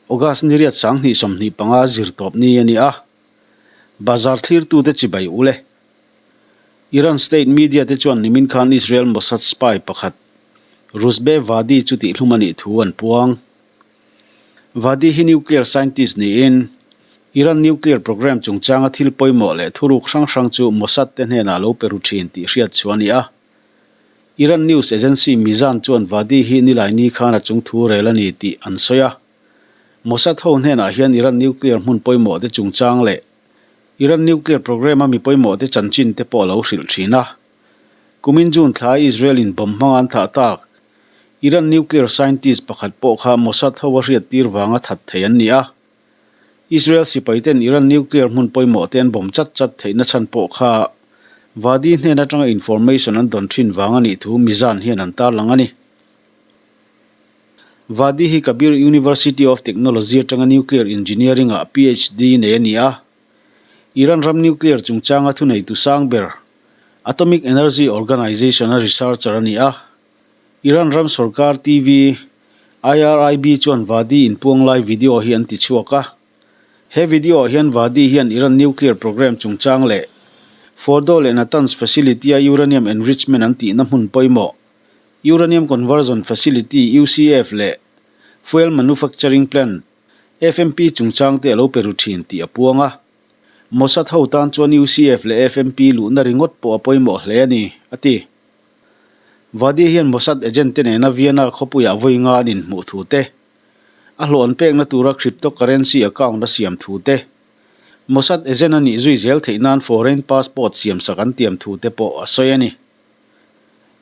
August ni riat 2025 zirtawp ni a ni a, bazar thlirtute chibai ule. Iran state media te chuan nimin khan Israel Mossad spy pakhat Roozbeh Vadi chu tihhlum a nih thu an puang. Vadi hi nuclear scientist niin Iran nuclear programme chungchanga thil pawimawh leh thuruk hrang hrang chu Mossad te hnenah lo pe ru thin tih hriat chhuah a ni a. Iran news agency Mizan chuan Vadi hi Nilaini khan a chung thu rel a ni tih an sawi a. Mossad ho hnenah hian Iran nuclear hmun pawimawh te chungchang leh Iran nuclear programme a mi pawimawh te chanchin te pawh a lo hrilh thin a. Kumin June thla Israel in bomb hmanga an thah tak Iran nuclear scientist pakhat pawh kha Mossad ho a hriat tir vanga that thei an ni a. Israel sipai ten Iran nuclear hmun pawimawh te an bomb chat chat theihna chhan pawh kha Vadi hnen atanga information an dawn thin vang a nih thu Mizan hian an tarlang a ni. Vadi hi Kabir University of Technology atanga nuclear engineering ah PhD nei a ni a. Iran ram nuclear chungchanga thuneitu sang ber Atomic Energy Organization a researcher a ni a. Iran ram sorkar TV, IRIB chuan Vadi inpuang lai video hi an ti chhuak a. He video ah hian Vadi hian Iran nuclear programme chungchang leh Fordow leh Natanz facility a uranium enrichment an tihna hmun pawimawh Uranium Conversion Facility, UCF, leh Fuel Manufacturing Plant, FMP, chungchang te a lo pe ru thin tih a puang a. Mossad ho tan chuan UCF leh FMP luhna ringawt pawh a pawimawh hle a ni, a ti. Vadi hian Mossad agent te nena Vienna khawpuiah vawi nga an inhmuh thu te, a hlawh an pekna tura cryptocurrency account a siam thu te, Mossad agent a nih zui zel theih nan foreign passport siamsak an tiam thu te pawh a sawi a ni.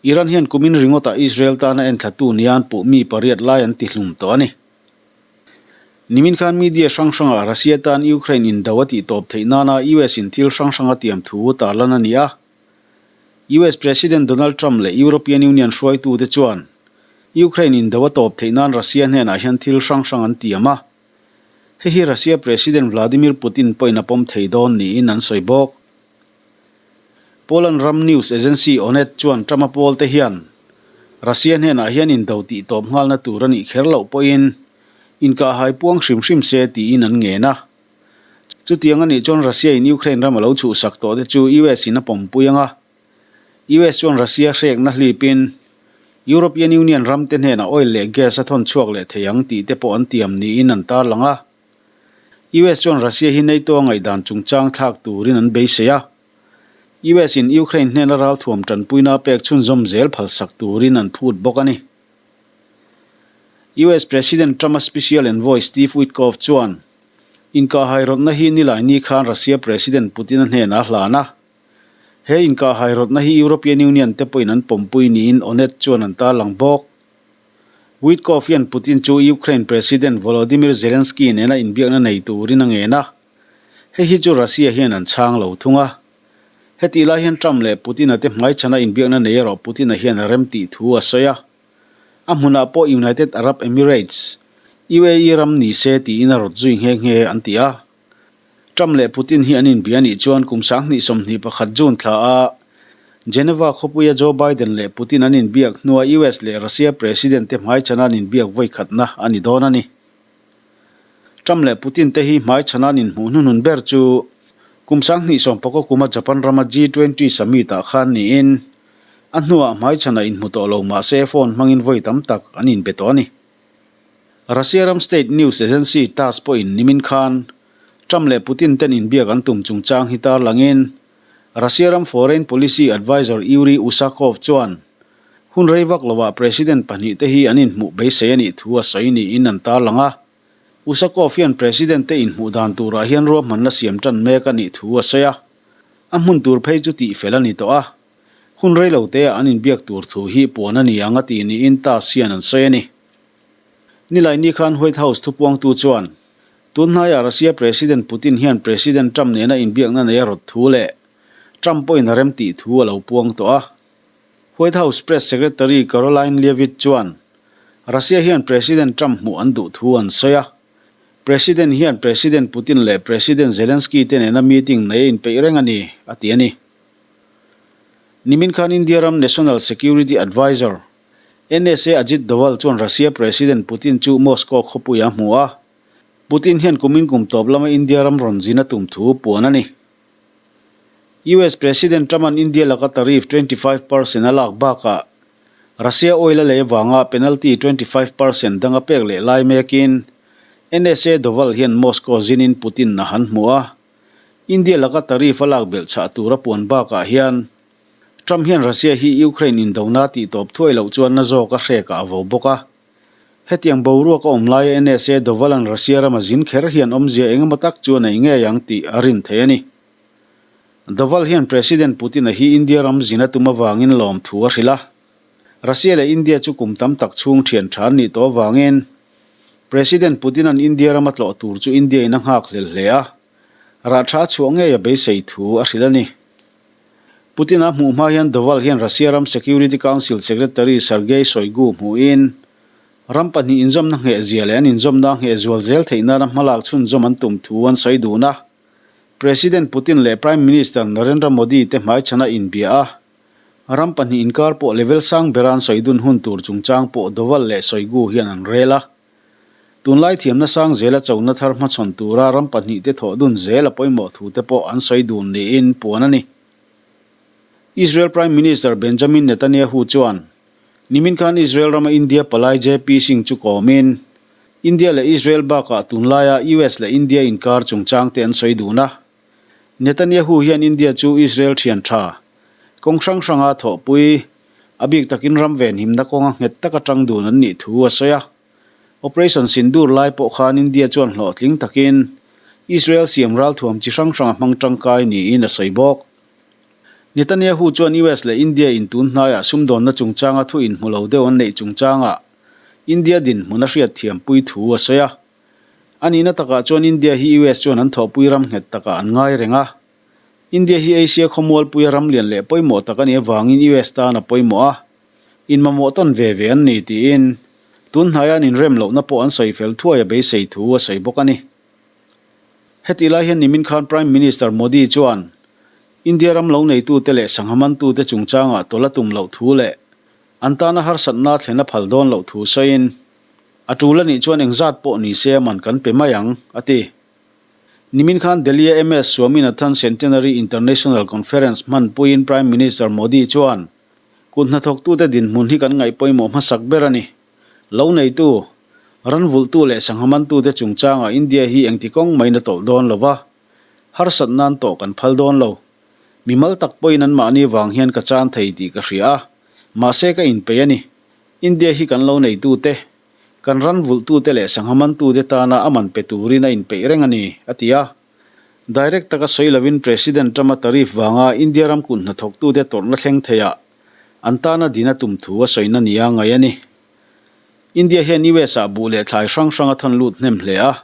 Iran hian kumin ringawtah Israel tana enthlatu nia an puh mi pariat lai an tihlum tawh a ni. Nimin khan media hrang hrangah Russia tan Ukraine indo a tihtawp theih nana US in thil hrang hrang a tiam thu tarlan a ni a. US President Donald Trump leh European Union hruaitute chuan Ukraine indo a tawp theih nan Russia hnenah hian thil hrang hrang an tiam a. Hei hi Russia President Vladimir Putin pawhin a pawm thei dawn niin an sawi bawk. Poland ram news agency Onet chuan Trump-a pawlte hian Russia hnenah hian indo tih tawp nghalna tur a nih kher loh pawhin inkahhai puang hrim hrim se tiin an ngen a. Chutiang a nih chuan Russia-in Ukraine ram a lo chhuhsak tawh te chu US-in a pawmpui ang a. US chuan Russia hrekna hlipin European Union ramte hnenah oil leh gas a thawn chhuak leh thei ang tih te pawh an tiam niin an tarlang a. US chuan Russia hi NATO a ngaihdan chungchang thlak turin an beisei a. US in Ukraine hnena ralthuam tanpuina a pek chhunzawm zel phalsak turin an phut bawk a ni. US President Trump-a Special Envoy Steve Witkoff chuan inkahhairawtna hi Nilaini khan Russia President Putin-a hnenah a hlan a. He inkahhairawtna hi European Union te pawhin an pawmpui niin Onet chuan an tarlang bawk. Witkoff hian Putin chu Ukraine President Volodymyr Zelensky nena inbiakna nei turin a ngen a, hei hi chu Russia hian an chhang lo thung a. Hetih lai hian Trump leh Putin-a te hmaichhana inbiakna nei erawh Putin-a hian a rem tih thu a sawi a. A hmunah pawh United Arab Emirates, UAE, ram ni se tiin a rawt zui nghe nghe an ti a. Trump leh Putin hi an inbia nih chuan kum 2021 June thla a Geneva khawpuia Joe Biden leh Putin an inbiak hnua US leh Russia President te hmaichhana an inbiak vawikhatna a ni dawn a ni. Trump leh Putin te hi hmaichhana an inhmuh hnuhnun ber chu kum 2019 kuma Japan rama G20 summit ah khan niin a hnuah hmaichhana inhmu tawh lo mahse phone hmangin vawi tam tak an inbe tawh a ni. Russia ram state news agency Tass pawhin nimin khan Trump leh Putin ten inbiak an tum chungchang hi tarlangin Russia ram foreign policy adviser Yuri Ushakov chuan hun rei vak lovah president pahnih te hi an inhmuh beisei a nih thu a sawi niin an tarlang a. Ushakov hian president te inhmuh dan turah hian ruahmanna siam tan mek a nih thu a sawi a, a hmun tur phei chu tihfel a ni tawh a. Hun rei lo teah an inbiak tur thu hi puan a ni ang a tih niin Tass hian an sawi a ni. Nilaini khan White House thupuangtu chuan, tun hnaiah Russia President Putin hian President Trump nena inbiakna nei a rawt thu leh Trump pawhin a rem tih thu a lo puang tawh a. White House Press Secretary Karoline Leavitt chuan, Russia hian President Trump hmuh an duh thu an sawi a. President hian President Putin leh President Zelensky te nena meeting nei a inpeih reng a ni, a ti a ni. Nimin khan India ram National Security Advisor, NSA Ajit Doval chuan Russia President Putin chu Moscow khawpuiah a hmu a. Putin hian kumin kum tawp lama India ram rawn zin a tum thu puan a ni. US President Trump-a'n India laka tariff 25 percent a lak bakah Russia oil a lei avanga penalty 25 percent dang a pek leh lai mekin NSA Doval hian Moscow zinin Putin a han hmu a. India laka tariff a lak belh chhah tur a puan bakah hian Trump hian Russia hi Ukraine indona tih tawp thuai loh chuan na zawk a hrekah a vo bawk a. Hetiang boruak a awm laia NSA Dovalan Russia rama zin kher hian awmzia engemaw tak chu a nei ngei ang tih a rin theih a ni. Doval hian President Putin-a hi India ram zin a tum avangin lawmthu a hrilh a. Russia leh India chu kum tam tak chhung thian tha an nih tawh avangin President Putin-a'n India rama tlawh tur chu India-in a nghak hlel hle a, rah tha a chhuah ngei a beisei thu a hrilh a ni. Putin-a hmuh hma hian Doval hian Russia ram Security Council Secretary Sergei Shoigu hmuhin ram pahnih inzawmna ngheh zia leh an inzawmna ngheh zual zel theih nana hmalak chhunzawm an tum thu an sawi dun a. President Putin leh Prime Minister Narendra Modi te hmaichhana inbia a, ram pahnih inkar pawh level sang bera an sawi dun hun tur chungchang pawh Doval leh Shoigu hian an rel a. Tunlai thiamna sang zela chona thar hmachhawn tura ram pahnihte thawh dun zel a pawimawh thute pawh an sawi dun niin puan a ni. Israel Prime Minister Benjamin Netanyahu chuan nimin khan Israel rama India palai JP Singh chu kawmin India leh Israel bakah tunlaia US leh India inkar chungchangte an sawi dun a. Netanyahu hian India chu Israel thian tha, kawng hrang hranga thawhpui, a bik takin ram venhimna kawnga nghet taka tang dun an nih thu a sawi a. Operation Sindoor lai pawh khan India chuan hlawhtling takin Israel siam ralthuam chi hrang hrang a hmang tangkai niin a sawi bawk. Netanyahu chuan US leh India in tun hnaiah sumdawnna chungchanga thu inhmu lo deuh an neih chungchangah India dinhmun a hriatthiampui thu a sawi a. A nihna takah chuan India hi US chuan an thawhpui ram nghet takah an ngai reng a. India hi Asia khawmualpuia ram lian leh pawimawh tak a nih avangin US tan a pawimawh a, inmamawh tawn ve ve an ni tiin tun hnaia an inrem lohna pawh an sawi fel thuai a beisei thu a sawi bawk a ni. Hetih lai hian nimin khan Prime Minister Modi chuan India ram lo neitute leh sangha mantute chungchangah tawlh a tum loh thu leh an tana harsatna thlen a phal dawn loh thu sawiin A tul a nih chuan engzat pawh ni se a man kan pe mai ang, a ti. Nimin khan Delhi-a MS Swaminathan Centenary International Conference hmanpuiin Prime Minister Modi chuan, Kut hnathawktute dinhmun hi kan ngaih pawimawh hmasak ber a ni. Lo neitu, ran vulhtu leh sangha mantute chungchangah India hi engti kawng maiin a tawlh dawn lo va, harsat nan tawh kan phal dawn lo. Mimal tak pawhin anmahni vang hian ka chan thei tih ka hria a, mahse ka inpeih a ni. India hi kan lo neitute, kan ran vulhtute leh sangha mantute tana a man pe turin a inpeih reng a ni, a ti a. Direct taka sawi lovin President Trump-a tariff vanga India ram kut hnathawktute tawrhna thleng theiah an tana din a tum thu a sawina nia ngaih a ni. India hian US-ah buh leh thlai hrang hrang a thawn lut hnem hle a.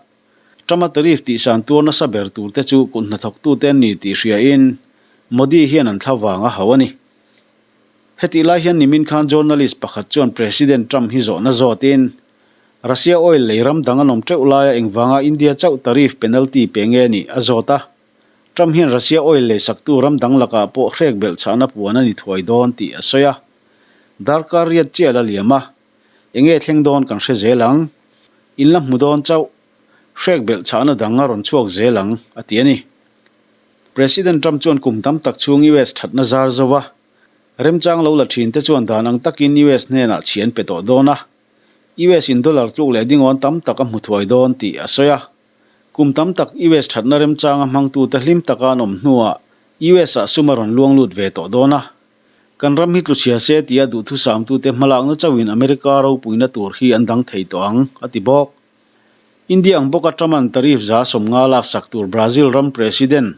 Trump-a tariff tihsan tuar nasa ber turte chu kut hnathawktute an ni tih hriain Modi hian an thla vang a hauh a ni. Hetih lai hian nimin khan journalist pakhat chuan President Trump hi zawhna zawtin, Russia oil lei ram dang an awm teuh laia engvanga India chauh tariff penalty pe nge nih a zawt a. Trump hian Russia oil lei saktu ram dang lakah pawh hrek belh chhahna puan a ni thuai dawn tih a sawi a. Darkar riat chiah la liam a, enge thleng dawn kan hre zel ang. In la hmu dawn chauh, hrek belh chhahna dang a rawn chhuak zel ang, a ti a ni. President Trump chuan kum tam tak chhung US thatna zar zo a, remchang lo la thin te chuan dan ang takin US hnenah chhi an pe tawh dawn a, US in dollar tluk leh dingawn tam tak a hmu thuai dawn tih a sawi a. Kum tam tak US thatna remchanga hmangtute hlim taka an awm hnuah US ah sum a rawn luang lut ve tawh dawn a. Kan ram hi tluchhia se tia duhthusamtute hmalakna chauhin America ropuina tur hi an dang thei tawh ang, a ti bawk. India ang bawka Trump-a'n tariff 50% laksak tur Brazil ram President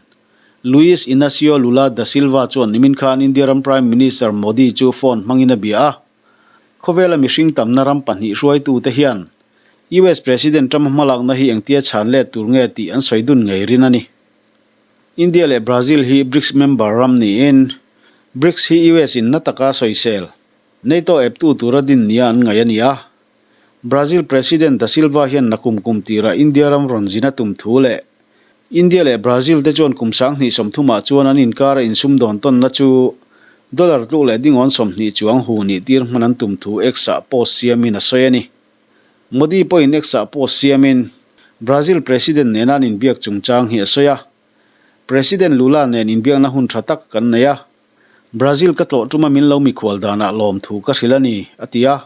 Luiz Inacio Lula da Silva chuan nimin khan India ram Prime Minister Modi chu phone hmangin a bia a. Khawvela mihring tamna ram pahnih hruaitute hian US President Trump-a hmalakna hi engtia chhan let tur nge tih an sawi dun ngei rin a ni. India leh Brazil hi BRICS member ram niin BRICS hi US in na taka sawisel NATO eptu tura din nia an ngaih a ni a. Brazil President Da Silva hian nakum kum tirah India ram rawn zin a tum thu leh India leh Brazil te chuan kum 2030ah chuan an inkara insumdawn tawnna chu dollar tluk leh dingawn 20 chuang hu nih tir hman an tum thu X-ah post siamin a sawi a ni. Modi pawhin X-ah post siamin. Brazil President nena an inbiak chungchang hi a sawi a. President Lula nen inbiakna hun tha tak kan nei a. Brazil ka tlawh tuma min lo mikhual danah lawmthu ka hrilh a ni, a ti a.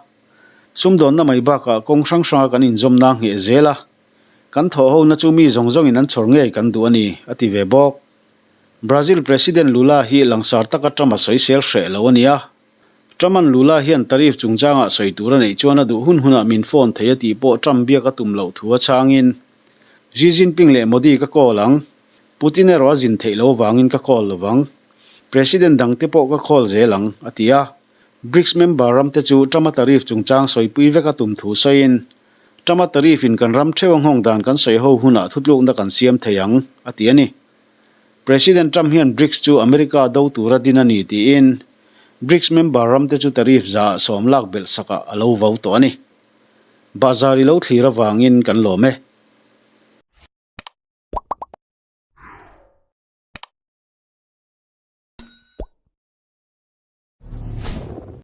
Sumdawnna mai bakah kawng hrang hranga kan inzawmna ngheh zel a. Kan thawhhona chu mi zawng zawngin an chhawr ngei kan duh a ni, a ti ve bawk. Brazil President Lula hi langsar taka Trump a sawisel hreh lo a ni a. Trump-a'n Lula hian tariff chungchangah sawi tur a neih chuan a duh hun hunah min phone thei a tih pawh Trump biak a tum loh thu a chhangin, Xi Jinping leh Modi ka call ang. Putin erawh a zin theih loh avangin ka call lo vang. President dangte pawh ka call zel ang, a ti a. Brics member ramte chu Trump-a tariff chungchang sawipui vek a tum thu sawiin, Trump-a tariff-in kan ram theuh a nghawng dan kan sawi ho hunah thutlukna kan siam thei ang, a ti a ni. President Trump hian Brics chu America do tura din a ni tiin Brics member ramte chu tariff 100% lak belh sakah a lo vau tawh a ni. Bahzar i lo thlir avangin kan lawm e.